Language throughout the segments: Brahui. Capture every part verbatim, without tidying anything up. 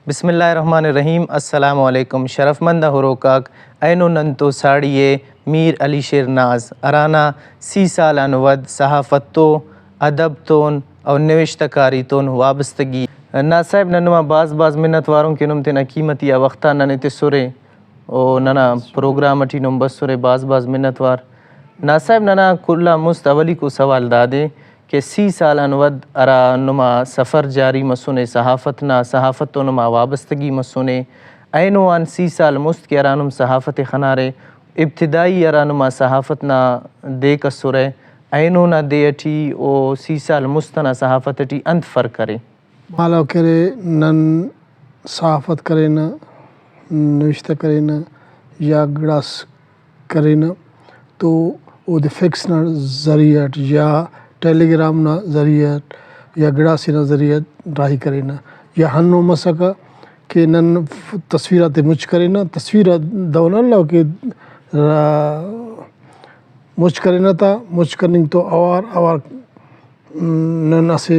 بسم اللہ الرحمن الرحیم۔ السلام علیکم شرفمند ہروکاک، اینو نن تو ساڑی ءِ میر علی شیر ناز، ہرانا سی سال آن ود صحافت تو، ادب تون اور نوشتہ کاری تون وابستگی۔ ناز صاحب، نن نما بھاز بھاز منت وارون کہ نم تینا قیمتی آ وخت آ ننے تسرے و ننا پروگرام ٹی نم بسرے، بھاز بھاز منت وار۔ ناز صاحب، ننا کل آن مست اولیکو سوال دادے کہ سی سال آن ود ہرا نما سفر جاری مسنے صحافت نا، صحافت تو نما وابستگی مسنے، اینو آن سی سال مست کہ ہرا نم صحافت ءِ خنارے، ابتدائی ہرا نما صحافت نا دے کسرہ، اینو نا دے ٹی و سی سال مست ئنا صحافت ٹی انت فرق ارے؟ مالو کہ ارے، نن صحافت کرینہ، نوشتہ کرینہ یا گڑاس کرینہ تو اودے فیکس نا ذریعہ اٹ یا ٹیلی گرام نا ذریعہ اٹ یا گڑاسے نا ذریعہ اٹ راہی کرینہ، یا ہندن مسکہ کہ نن تصویر آتے مچ کرینہ، تصویر آ دہن الو کہ را-، مچ کرینہ تا، مچ کننگ تو اوار اوار نن اسہ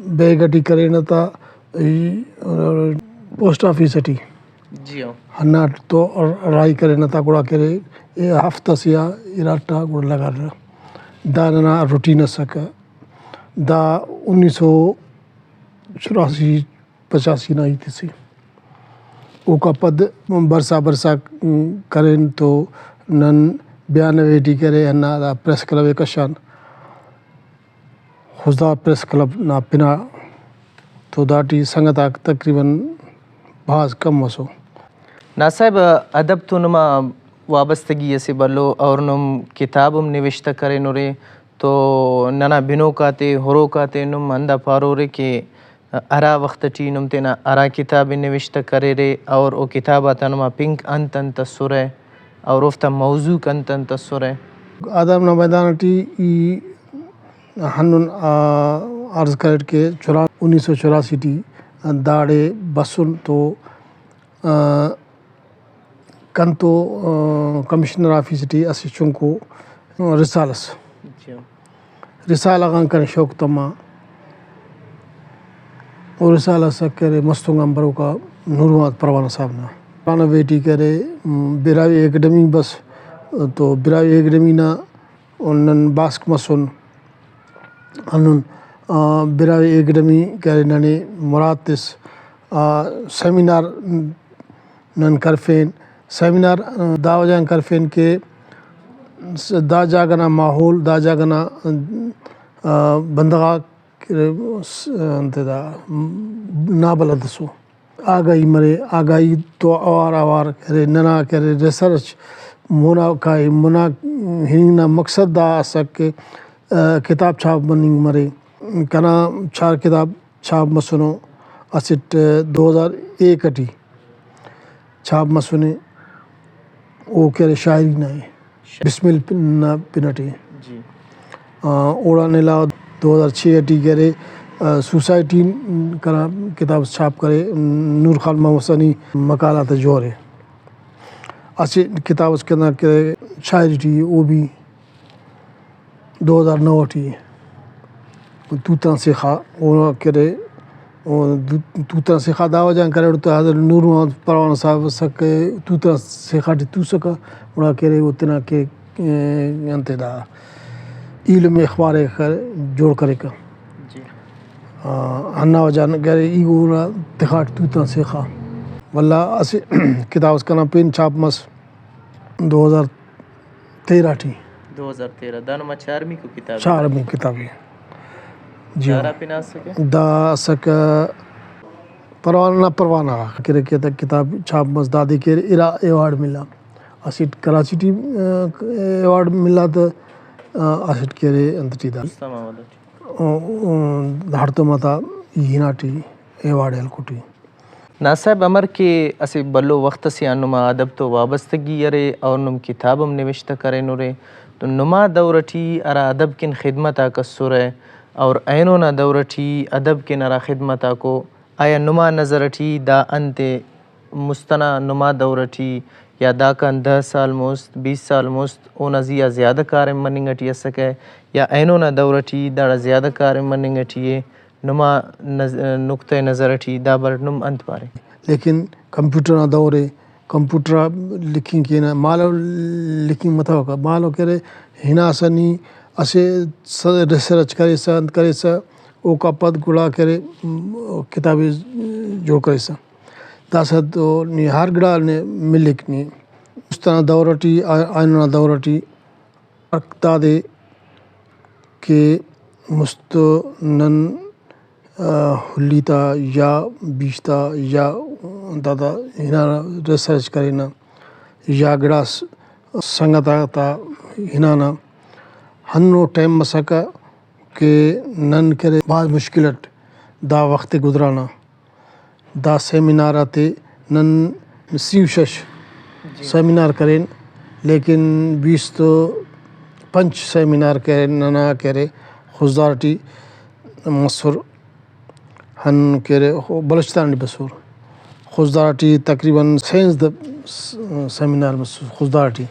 بیگ ٹی کرینہ تا، ای، پوسٹ آفس ٹی۔ جی ہاں۔ ہندا تو راہی کرینہ تا، گڑا کہ ارے، اے ہفتہ سے آ اراٹا گڑا لگارہ۔ دا ننا روٹین اسکہ۔ دا انیس سو چوراسی پچاسی نا ہیت سے۔ اوکا پد برسا برسا کرین تو نن بیانوے ٹی کرے ہندا دا پریس کلب ءِ کشان۔ خضدار پریس کلب نا پن آ تو داٹی سنگت آک تقریباً بھاز کم مسو۔ ناز صاحب، ادب تو نما وابستگی اسہ بھلو اور نم کتاب ہم نوشتہ کرینرے، تو ننا بنوک آتے، ہروک آتے نم ہندا پارورے کہ ہرا وخت ٹی نم تینا ہرا کتاب ءِ نوشتہ کریرے اور او کتاب آتا نما پنک انت انت اسرہ اور اوفتا موضوعک انت انت اسرہ؟ آداب نا میدان ٹی ای ہندن، آ، عرض کریٹ کہ چورا-، انیس سو چوراسی ٹی داڑے بسن تو، آ، کنتو، آ، کمشنر آفس ٹی اسہ چنکو، آ، رسالہ ئس۔ اچھا۔ رسالہ غان کنے شوق تما۔ او رسالہ ئسک ارے مستونگ آن بروکا نور محمد پروانہ صاحب نا۔ پروانہ بیٹی کہ ارے، م، براہوئی اکیڈمی بس تو براہوئی اکیڈمی نا نن باسک مسن۔ ہندن، آ، براہوئی اکیڈمی کہ ارے ننے مراد تس، آ، سیمینار نن کرفین، سیمینار، آ، دا وجہ غان کرفین کہ س-، دا جاگہ نا ماحول، دا جاگہ نا، آ، بندغ آک کہ ارے، س-، انتے دا، نابلد اسو۔ آگاہی مرے، آگاہی تو اوار اوار کہ ارے، ننا کہ ارے ریسرچ مونا کائے، مونا ہننگ نا مقصد دا اسک کہ، آ، کتاب چھاپ مننگ مرے۔ کنا چار کتاب چھاپ مسنو، اسٹ دو ہزار ایک ٹی چھاپ مسنے، او کہ ارے شاعری نا ءِ، بسمل پن-، نا پن ٹی۔ جی۔ آ، اوڑان علاوہ دو ہزار چھ ٹی کہ ارے، آ، سوسائٹی کنا کتاب اس چھاپ کرے، نور خان محمد ثانی مقالات جوہر ءِ۔ اسہ کتاب اس کنا کہ شاعری ٹی او بھی دو ہزار نو ٹی توتان سیخا اونا کہ ارے، او دو-، توتان سیخا دا وجہ غان کریٹ تو حضرت نور محمد پروانہ صاحب اسکہ توتان سیخا ٹی توسکہ، گڑا کہ ارے او تینا کہ، اے، انتے دا ایلم اخبار ءِ خ-، جوڑ کریکہ۔ جی۔ آ، ہندا وجہ غان کہ ارے ای اونا تخاٹ توتان سیخا۔ ولدا اسہ کتاب اس کنا پین چھاپ مس۔ دو ہزار تیرہ ٹی۔ دو ہزار تیرہ، دا نما چارمیکو کتاب ءِ۔ چارمی کتاب ءِ۔ جی ہاں۔ دارا پن اسکہ؟ دا اسکہ پروانہ، پروانہ غاک کہ ارے کہ دا کتاب چھاپ مس، دادے کہ ارے ارا ایوارڈ ملا۔ اسٹ کراچی ٹی، آ، ایوارڈ ملا تہ، آ، اسٹ کہ ارے انت ٹی دا۔ دوست محمد ٹی۔ او، او، ہڑتوم آتا ای ہنا ٹی ایوارڈ ہلکو ٹی۔ ناز صاحب، امر کہ اسہ بھلو وخت اسے آن نما ادب تو وابستگی ارے اور نم کتاب ہم نوشتہ کرینرے، تو نما دور ٹی ہرا ادب کن خدمت آک اسرہ اور اینو نا دور ٹی ادب کن ہرا خدمت آکو، آیا نما نظر ٹی دا انت ءِ؟ مست ئنا نما دور ٹی یا داکان دہ سال مست، بیس سال مست اونا زیہا زیادہ کاریم مننگ ٹی اسکہ، یا اینو نا دور ٹی داڑا زیادہ کاریم مننگ ٹی ءِ؟ نما نز-، نقطہ نظر ٹی دا بر نم انت پارے؟ لیکن کمپیوٹر نا دور ءِ، کمپیوٹر آ لکھنگ کینہ، مالو لکھنگ متوکہ، مالو کہ ارے ہناسہ نی اسہ س-، ریسرچ کریسہ، انت کریسہ، اوکا پد گڑا کہ ارے، م-، کتابے جوڑ کریسہ۔ داسہ تو نی ہر گڑا نے ملک نی۔ است ئنا دور ٹی، آ-، آئینو نا دور ٹی فرق دادے کہ مست نن، آ، ہلی تا یا بیش تا یا دادا ہنانا ریسرچ کرینہ یا گڑاس سنگت آتا ہنانا۔ ہندنو ٹائم مسکہ کہ نن کہ ارے بھاز مشکل اٹ دا وخت ءِ گزرانہ۔ دا سیمینار آتے نن سی و شش جی۔ سیمینار کرین، لیکن بیست و پنچ سیمینار کہ ارے ننا کہ ارے خضدار ٹی مسر، ہن کہ ارے بلوچستان ٹی بسر۔ خضدار ٹی تقریباً سیزدہ س-، سیمینار مسر خضدار ٹی۔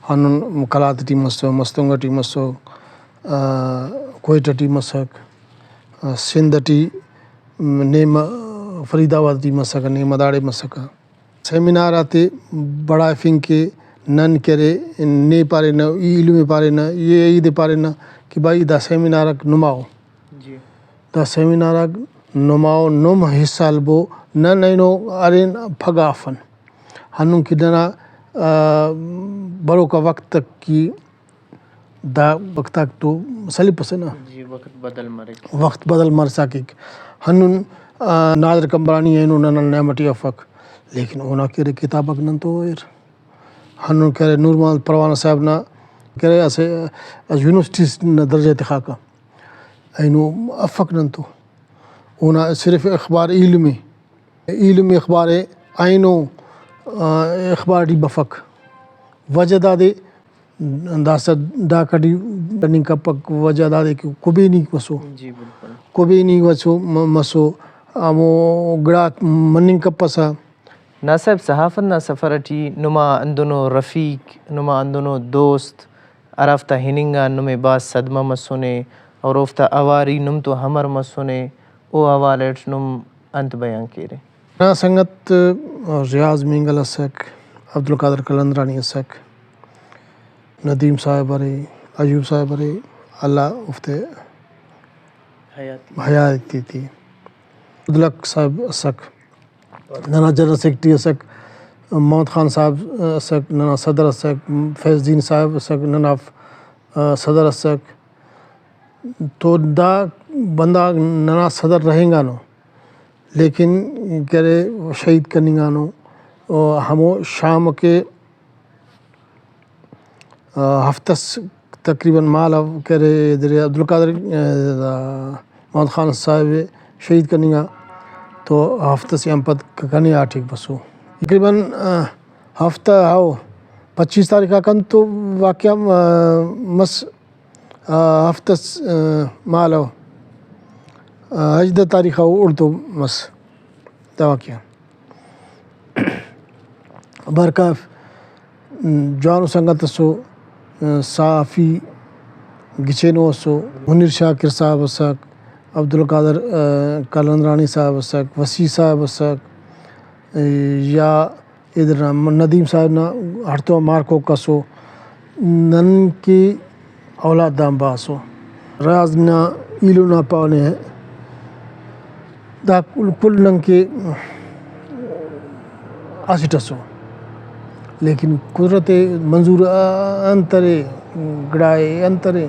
ہندن قلات ٹی مسو، مستونگ ٹی مسو، آ، کوئٹہ ٹی مسک، آ، سندھ ٹی نیمہ، فرید آباد ٹی مسکہ، نیمہ داڑے مسکہ۔ سیمینار آتے بڑائفنگ کہ نن کہ ارے نے پارینہ، ای ایلم ءِ پارینہ، ای عید ءِ پارینہ کہ بھائی دا سیمینار آک نما ءُ۔ جی۔ دا سیمینار آک نما ءُ، نم حصہ ہلبو، نن اینو ارین پھگہ افن۔ ہندن کہ ننا، آ، بروکا وخت تک کہ دا وخت آک تو سلپسہ نا۔ جی، وخت بدل مریک۔ وخت بدل مرسا کیک۔ ہندن، آ، نادر قمبرانی اینو ننا نیمہ ٹی افک، لیکن اونا کہ ارے کتاب آک نن تو اریر۔ ہندن کہ ارے نور محمد پروانہ صاحب نا کہ ارے اسہ، اسہ یونیورسٹی نا درجہ ءِ تخاکہ، اینو افک نن تو۔ اونا صرف اخبار ایلم ءِ۔ ایلم اخبار ءِ اینو، آ، اخبار ٹی بفک۔ وجہ دادے داسہ ڈاکہ ٹی کننگ کپک، وجہ دادے کہ کبینی مسو۔ جی، بالکل۔ کبینی مسو، م-، مسو، ہمو گڑاک مننگ کپسہ۔ ناصاحب، صحافت نا سفر ٹی نما ہندنو رفیق، نما ہندنو دوست، ہرافتا ہننگ آن نمے بھاز صدمہ مسنے اور اوفتا اواری نم تو امر مسنے، او حوالہ اٹ نم انت بیان کیرے؟ نا سنگت ریاض مینگل اسک، عبدالقادر قلندرانی اسک، ندیم صاحب ارے، ایوب صاحب ارے، اللہ اوفتے حیاتی۔ حیاتی تے۔ عبدالحق صاحب اسک، ننا جنرل سیکرٹری اسک، محمد خان صاحب اسک، ننا صدر اسک، فیض الدین صاحب اسک، ننا، آ، صدر اسک۔ تو دا بندغ ننا صدر رہینگانو، لیکن کہ ارے شہید کننگانو۔ و ہمو شام کہ آ، ہفتہ اس تقریباً مالو کہ ارے، ادھر عبدالقادر، آ، محمد خان صاحب ءِ شہید کننگا تو ہفتہ سے آن پد ک-، کنے آٹیک بسو۔ تقریباً، آ، ہفتہ، ہو، پچیس تاریخ آ کن تو واقعہ، آ، مس، آ، ہفتہ اس، آ، مالو، آ، ہژدہ تاریخ آ اوڑتو مس۔ دا واقعہ برکاف جوانو سنگت اسو، صحافی گچینو اسو، منیر شاکر صاحب اسک، عبدالقادر، آ، قلندرانی صاحب اسک، وسیع صاحب اسک، یا ایدے نا ندیم صاحب نا ہڑتو آ مارکوک اسو، نن کہ اولاد آن باسو۔ راز نا ایلم نا پانے دا کل، کل نن کہ اسٹ اسو، لیکن قدرت منظور انت ارے، گڑائے انت ارے،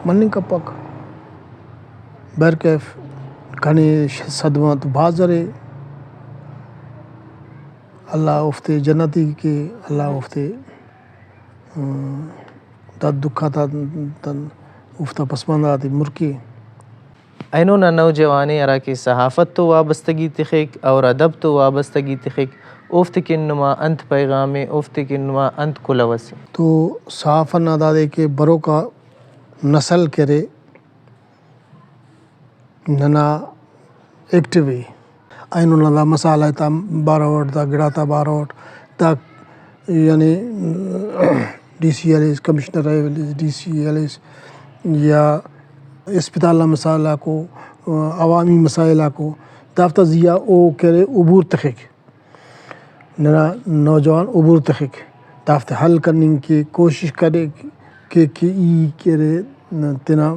مننگ کپک۔ بہرکیف کنے صدمہ تو بھاز ارے۔ اللہ اوفتے جنتی کے، اللہ اوفتے، آ، دا دکھ آتا تن اوفتا پسماندہ غاتے مر کے۔ اینو نا نوجوانے ہراکہ صحافت تو وابستگی تخک اور ادب تو وابستگی تخک، اوفتے کن نما انت پیغام ءِ، اوفتے کن نما انت کلہو ئسے؟ تو صحافت نا دادے کہ بروکا نسل کہ ارے، ننا ایکٹیو ءِ۔ اینو نا دا مسئلہ تا بارو اٹ، دا گڑاتا بارو اٹ، دا یعنی ڈی سی ہلیس، کمشنر ہلیس، ڈی سی ہلیس، یا اسپتال نا مسئلہ کو، عوامی مسائل آکو، دافتا زیہا او کہ ارے عبور تخک۔ ننا نوجوان عبور تخک، دافتے حل کننگ کہ کوشش کریک کہ، کہ ای کہ ارے تینا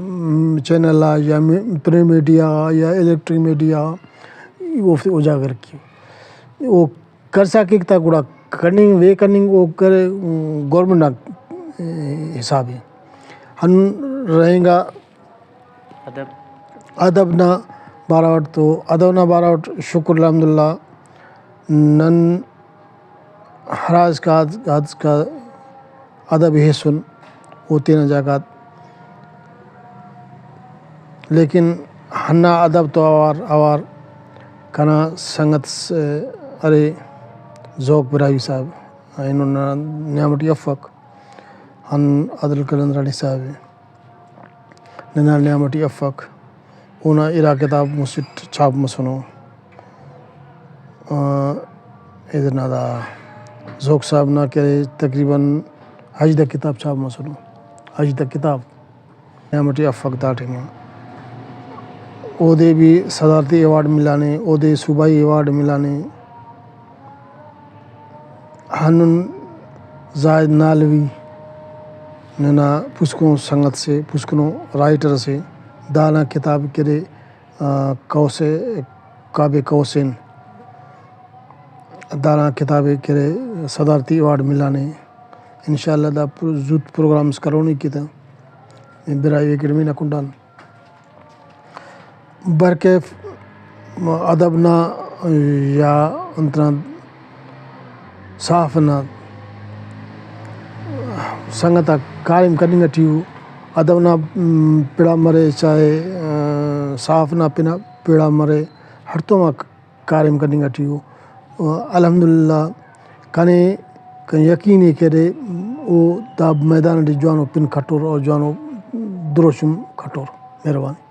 چینل آ یا پرنٹ میڈیا غا یا الیکٹرک میڈیا غا اوفتے اجاگر کے۔ او کرسا کیک تا گڑا کننگ، وے کننگ او کرے گورنمنٹ نا حساب ءِ۔ ہن رہینگا ادب۔ ادب نا بارو اٹ تو، ادب نا بارو اٹ شکر الحمدللہ نن ہرا اسکا، اسکا ادب ایسن او تینا جاگہ غا، لیکن ہندا ادب تو اوار اوار کنا سنگت س-، ارے ذوق براہوئی صاحب، اینو نا نیام ٹی افک، ہن عادل قلندرانی صاحب ءِ۔ ننا نیام ٹی افک، اونا ارا کتاب مسٹ چھاپ مسنو۔ آ، ایدے نا دا ذوق صاحب نا کہ ارے تقریباً ہژدہ کتاب چھاپ مسنو، ہژدہ کتاب نیام ٹی افک دا ٹائما۔ اودے بھی صدارتی ایوارڈ ملانے، اودے صوبائی ایوارڈ ملانے۔ ہندن زاہد نالوی ننا پوسکنو سنگت سے، پوسکنو رائٹر سے، دانا کتاب کہ ارے، آ، قوس-، قاب قوسین، دانا کتاب کہ ارے صدارتی ایوارڈ ملانے۔ انشاءاللہ دا پر-، زوت پروگرامز کرونی کہ تا براہوئی اکیڈمی نا کنڈان۔ برکیف ادب نا یا انت نا صحافہ نا سنگت آک کاریم کننگ ٹی ءُ۔ ادب نا، م، پڑا مرے، چاہے، آ، صحافہ نا پنا پڑا مرے، ہڑتوم آک کاریم کننگ ٹی ءُ۔ الحمدللہ کنے، کنے یقین ءِ کہ ارے او دا میدان ٹی جوانو پن کٹور اور جوانو دروشم کٹور۔ مہربانی۔